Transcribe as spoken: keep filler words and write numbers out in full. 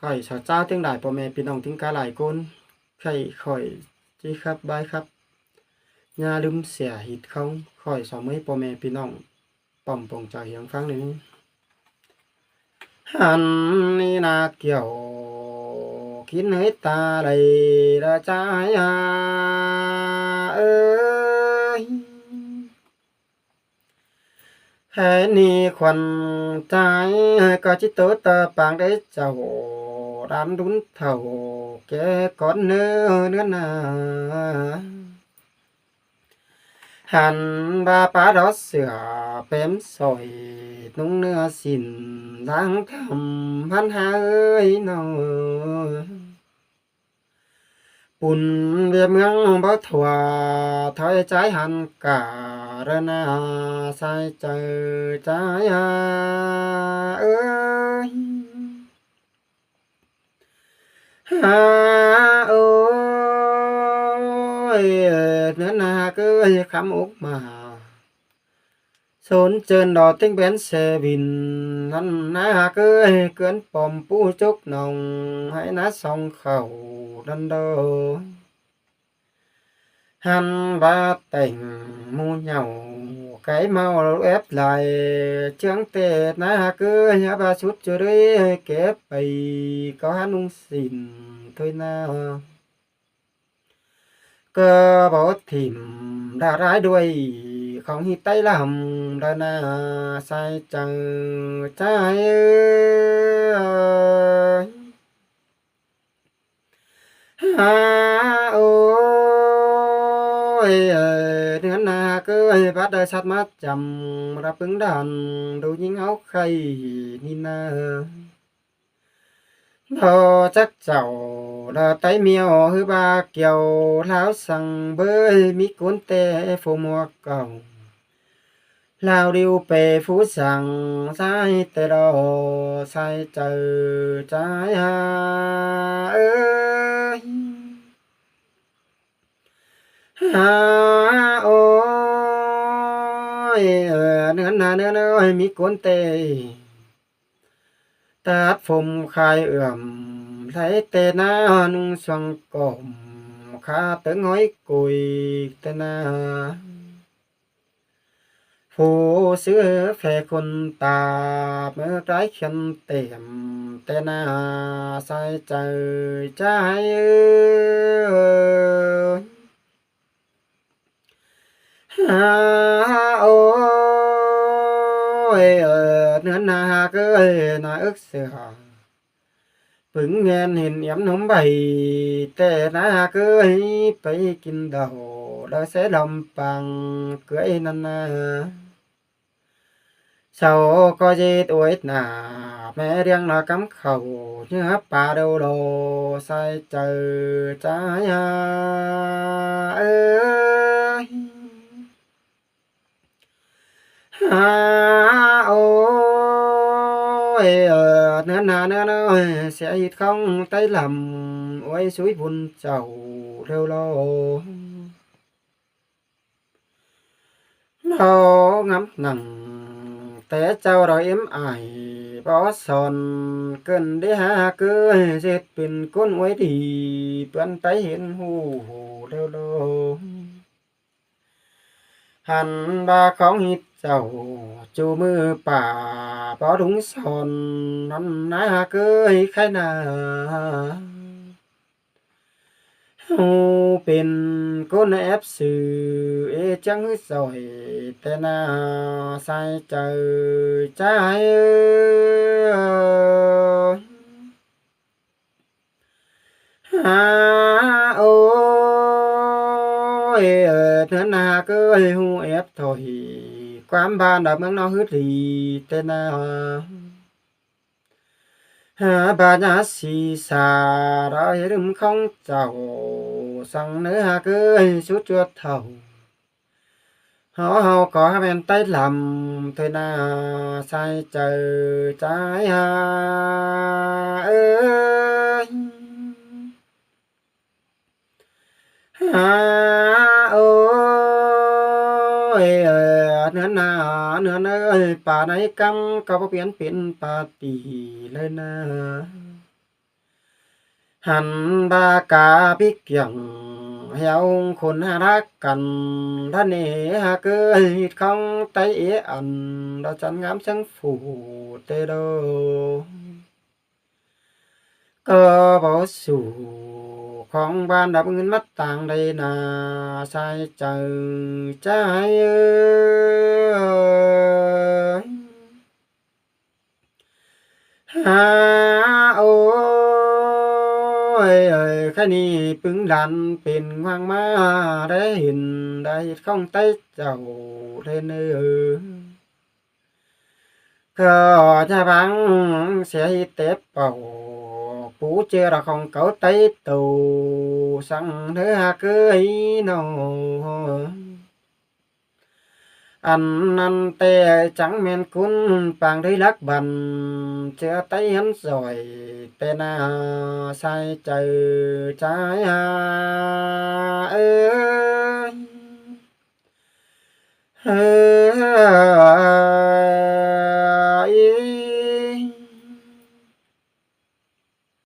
Khỏi so chao ꞌtếng đai ꞌpo ꞌme ꞌpi ꞌnọng ꞌtếng cá lai ꞌcốn. Khay khỏi ꞌchí khắp bái khắp, ꞌnhá ꞌlứm sia ꞌhịt khong. Khỏi so ꞌmới ꞌpo ꞌme ꞌpi ꞌnọng pom pông chaư hiêng ꞌphắng ꞌnưng. Hăn ꞌnị ꞌna kiẻo, kin ꞌhới ta đảy đa ꞌchái ha ơi. Hên ꞌnị khuôn ꞌchái ꞌcọ ꞌchí tố ta pang đé chảu, đan đun thảu ké cón ꞌnớ ꞌnớ ꞌna. Hăn ꞌva pá đó sửa pêm sỏi, ꞌnung ꞌnưa sỉn dáng thăm hăn ha ơi ꞌnọ. Pun ꞌviạk ꞌmướng báu thua, thói ꞌchái hăn cả ꞌlới ꞌna, sai chaư ꞌchái ha ơi. Ha ơi, ꞌnớ ꞌna ꞌcứ khắm ốc mà sốn chơn đo ꞌtếng bén xe vin, ꞌnặn ꞌna ꞌcứ ꞌcướn pom ꞌpú chốc nòng, hãy ꞌná song khảu đăn đo. Hăn ꞌva tẻng ꞌmu nhảu, cái mau ép lai, ꞌchương tết ꞌna ꞌcứ ꞌva sút ꞌchua đới, kép pay có hăn ꞌnung sỉn thôi ꞌna. ꞌCọ báu thỉm đa đái đuôi, khong ꞌhịt ꞌTáy lăm đa ꞌna, sai chaư ꞌchái ơi. Ha ơi, ơ, ꞌnớ ꞌna ꞌcứ bát đa sắt mát chăm, đa ꞌpứng đan, đu ꞌnhính áo khay ꞌnị ꞌna. Đó chắc chảu đa ꞌTáy ꞌmiêu ꞌhứ ꞌva kiêu, ꞌláo săng bới ꞌmí ꞌcốn ꞌtẹ phô ꞌmua cỏng. ꞌLao điêu pê phú săng, sai ꞌtẹ đo, sai chaư ꞌchái ha ơi. Ha ôi, ơ, ꞌnớ ꞌna ꞌnớ ꞌna ơi, ꞌmí ꞌcốn ꞌtẹ tát phôm khai ưm, ꞌlạy ꞌtẹ ꞌna ꞌnung suang cỏm, khá tớng hói côi ꞌtẹ ꞌna. Phủ sư phe khôn ta, ꞌmớ cái khiên tẻm ꞌtẹ ꞌna, sai chaư ꞌchái ơi. Ha ôi, ơ, ꞌnớ ꞌna ꞌcứ ơi, ꞌna ước sửa pứng ꞌnghẹn hên yém ꞌnôm bày, ꞌtẹ ꞌna ꞌcứ ơi, pay kin đảu đa ꞌsé lom pang ꞌcứ ơi ꞌnặn ꞌna. Sau ꞌcọ ꞌdệt uối ꞌna, ꞌme ꞌliệng ꞌna cắm khảu, ꞌnhá pá đâu lo, sai chaư ꞌchái ha ơi. Ha ôi, ơ, ꞌnớ ꞌna ꞌnớ ꞌna ơi, sia ꞌhịt khong ꞌTáy lăm, uối sui bun chảu ꞌlẹo lo. Lo ngắm nẳng té chảu đo êm ải, báu son cơn đế ha ꞌcứ ơi, ꞌdệt pên ꞌcốn uối đi, ꞌpướn ꞌTáy hên hu hổ ꞌlẹo lo. Hăn ꞌva khong ꞌhịt chảu, ꞌchu ꞌmự pả báu đúng son, ꞌnặn ꞌna ꞌcứ ơi, khai ꞌna hu pên ꞌcốn ép sư, ê ꞌchăng ꞌhứ sỏi ꞌtẹ ꞌna, sai chaư ꞌchái ơi. Ha ôi, ơ, ꞌnớ ꞌna ꞌcứ ơi, hu ép thổi, ꞌquám ꞌva đa ꞌmướng ꞌno ꞌhứ đi ꞌtẹ ꞌna. Ha ꞌva ꞌna si sa, đa hên ꞌlứm khong chảu, săng ꞌnớ ꞌna ꞌcứ ơi, sút ꞌchua thảu. Hảư hảư ꞌcọ ꞌmen ꞌTáy lăm thôi ꞌna, sai chaư ꞌchái ha ơi. Ha ôi, ơ, ꞌnớ ꞌna, ꞌnớ ꞌna ơi, pá ꞌnị ꞌcắm ꞌcọ báu piến pên pá tỉ ꞌlới ꞌna. Hăn ꞌva cá ꞌpí kiảng heo khôn ha đắc căn, ꞌthăn ê ha ꞌcứ ꞌhịt khong Tây ê ăn, đó chắn ngắm chắng phủ tê đô. ꞌCọ báu sủ khong ban đắp ngưn mắt tang đây nả, sai chaư chá ơi. Ha, ôi ơi, khá ni pứng đàn pên ngoang ꞌmá, đảy hên đảy ꞌhịt khong Tây chảu lên ơi. ꞌCọ chả báng sẽ ꞌhịt tép pảu, pú ꞌchưa đa khong cáu Tây tàu, săng đớ ha ꞌcứ ꞌhí nô. Ăn ꞌnặn ꞌtẹ chắng ꞌmen cún pang đới lắc băn, ꞌchưa Tây hăn giỏi tê nả, sai chaư chá ha ơi.